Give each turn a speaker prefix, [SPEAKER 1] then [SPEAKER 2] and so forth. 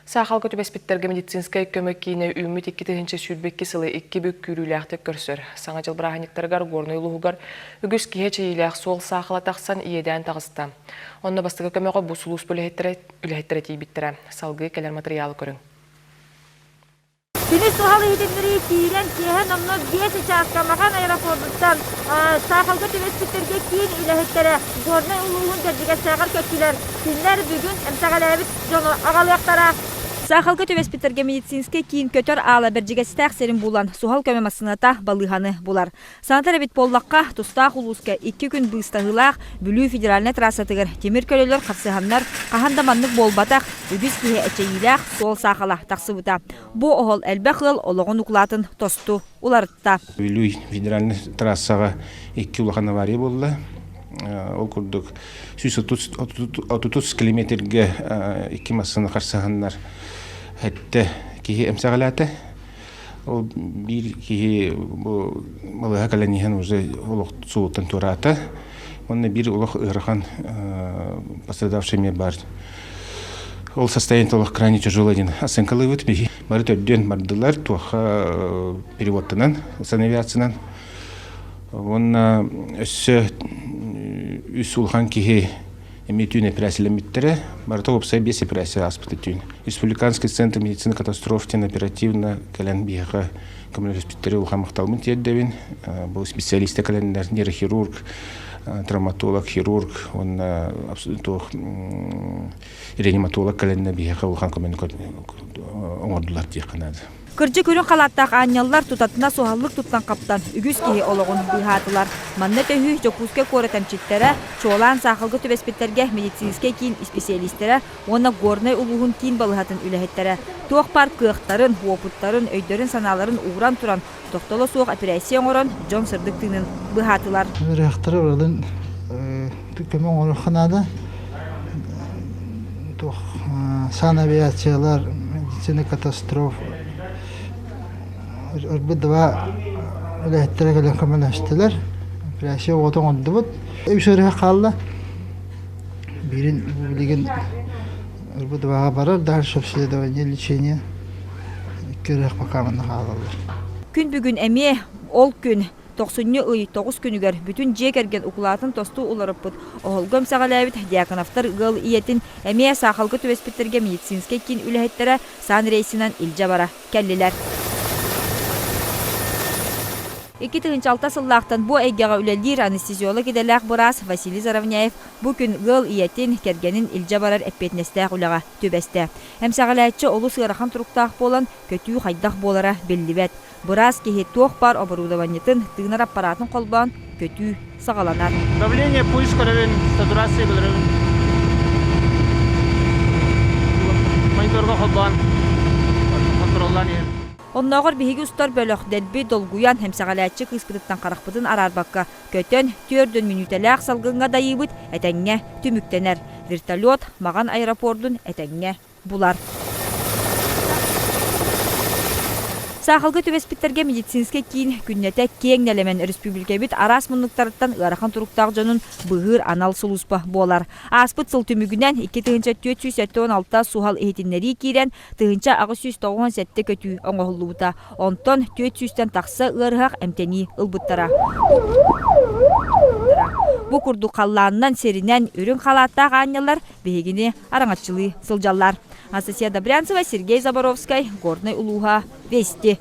[SPEAKER 1] Саахалга түбэспиттэргэ медицинскэй көмө киинэ үүммүт 2022 сылы икки бүк күүрүүлээхтик көрсөр. Саҥа дьыл бырааһынньыктарыгар Горнай улууһугар үгүс киһи эчэйиилээх суол саахала тахсан иэдээн таҕыста. Онно бастакы көмөҕө бу сулууспа үлэһиттэрэ, үлэһиттэрэ тиийбиттэрэ. Салгыы кэлэр матырыйаалы көрүҥ.
[SPEAKER 2] Күнүс суһал иһитиннэрии киирэн, киэһэ номнуо 5 чааска Махан аэропордуттан саахалга түбэспиттэргэ киин үлэһиттэрэ Горнай улууһун Бэрдьигэстээҕэр көттүлэр. Кинилэр бүгүн эмсэҕэлээбит дьону аҕалыахтара.
[SPEAKER 3] Саахалга түбэспиттэргэ медицинскэй киин көтөр аала Бэрдьигэстээх сирин булан, суһал көмө массыыната балыыһаны булар. Санатар эбит буоллахха, тустаах улууска икки күн быыстаһыылаах Бүлүү федеральнай трассатыгар тимир көлөлөр харсыһаннар, хаһан да маннык буолбатах, үгүс киһи эчэйиилээх суол саахала тахсыбыта. Бу оһол элбэх ыал олоҕун укулаатын тосту уларытта.
[SPEAKER 4] Бүлүү федеральнай трассаҕа икки улахан авария буолла. Ол курдук 130 километргэ икки массыына харсыһаннар сэттэ киһи эмсэҕэлээтэ. Ол биир киһи бу балыыһа кэлэн иһэн уже олох суолуттан туораата. Уонна биир олох ыарахан пострадавший эмиэ баар. Ол состояние олох крайне тяжелый диэн оценкалыыбыт. Биһи бары төрдүөн бардылар, туохха переводтанан, санавиациянан. Уонна өссө үс улахан киһи Эмиэ түүн эпэрээссийэлэммиттэрэ. Барыта уопсай биэс эпэрээссийэ ааспыта түүн. Республиканский центр медицины катастроф диэн оперативно кэлэн биһиэхэ көмөлөспүттэри улахан махталбын тиэрдэбин. Бу специалистар кэлэннэр нейрохирург, травматолог, хирург уонна туох реаниматолог кэлэннэр биһиэхэ улахан көмөнү оҥордулар диэххэ наада.
[SPEAKER 3] Кырдьык үрүҥ халааттаах аанньаллар тутатына суһаллык туттан-хаптан үгүс киһи олоҕун быыһаатылар. Манна төһүү Дьокуускай куорат эмчиттэрэ, чуолаан саахалга түбэспиттэргэ медицинскэй киин исписэлиистэрэ уонна Горнай улууһун киин балыыһатын үлэһиттэрэ туох баар кыахтарын, уопуттарын, өйдөрүн-санааларын ууран туран, тохтоло суох эпэрээссийэ оҥорон, дьон сырдык тыынын быыһаатылар.
[SPEAKER 5] Ыарыһахтары барыларын көмө оҥоруохха наада. Туох санавиациялар, медицина катастроф ырбыт два үлэһиттэрэ кэлэн көмөлөстүлэр. Операция оҕото оҥордубут. Үс ыарыһах хаалла. Биирин билигин ырбыт дваҕа барар, дальше обследование, лечение. Икки ыарыһах пока манна хаалаллар.
[SPEAKER 3] Күн бүгүн эмиэ ол күн Тохсунньу ый тоҕус күнүгэр бүтүн дьиэ кэргэн укулаатын тосту уларыппыт, оһолго эмсэҕэлээбит Дьяконовтар ыал ийэтин эмиэ саахалга түбэспиттэргэ медицинскэй киин үлэһиттэрэ санрейсинэн илдьэ бара кэллилэр. 2006 сыллаахтан бу эйгэҕэ үлэлиир анестезиолог идэлээх быраас Василий Заровняев бу күн ыал ийэтин, кэргэнин илдьэ барар эппиэтинэстээх үлэҕэ түбэстэ. Эмсэҕэлээччи олус ыарахан туруктаах буолан, көтүү хайдах буолара биллибэт. Быраас киһи туох баар оборудованиетын, тыынар аппараатын холбоон, көтүү саҕаланар.
[SPEAKER 6] Давление пульс көрөбүн, сатурация көрөбүн. Мониторга холбоон, контроллаан иһэн.
[SPEAKER 3] Оннооҕор биһиги устар бөлөх дэлби долгуйан, эмсэҕэлээччи кыыспытыттан харахпытын араарбакка көтөн, түөрдүн мүнүүтэлээх салгыҥҥа дайыыбыт этэҥҥэ түмүктэнэр. Вертолет Маҕан аэропордун этэҥҥэ булар. Саахалга түбэспиттэргэ медицинскэй киин күннэтэ киэҥ нэлэмэн өрөспүүбүлүкэбит араас муннуктарыттан ыарахан туруктаах дьонун быыһыыр анал сулууспа буолар. Ааспыт сыл түмүгүнэн 2476 суһал иһитиннэрии киирэн, 1897 көтүү оҥоһуллубута. Онтон 400-тэн тахса ыарыһах эмтэнии ылбыттара. Бу курдук халлаанынан, сиринэн үрүҥ халааттаах аанньаллар биһигини араҥаччылыы сылдьаллар. Анастасия Добрянцева, Сергей Заборовскай, Горнай улууһа, Вести.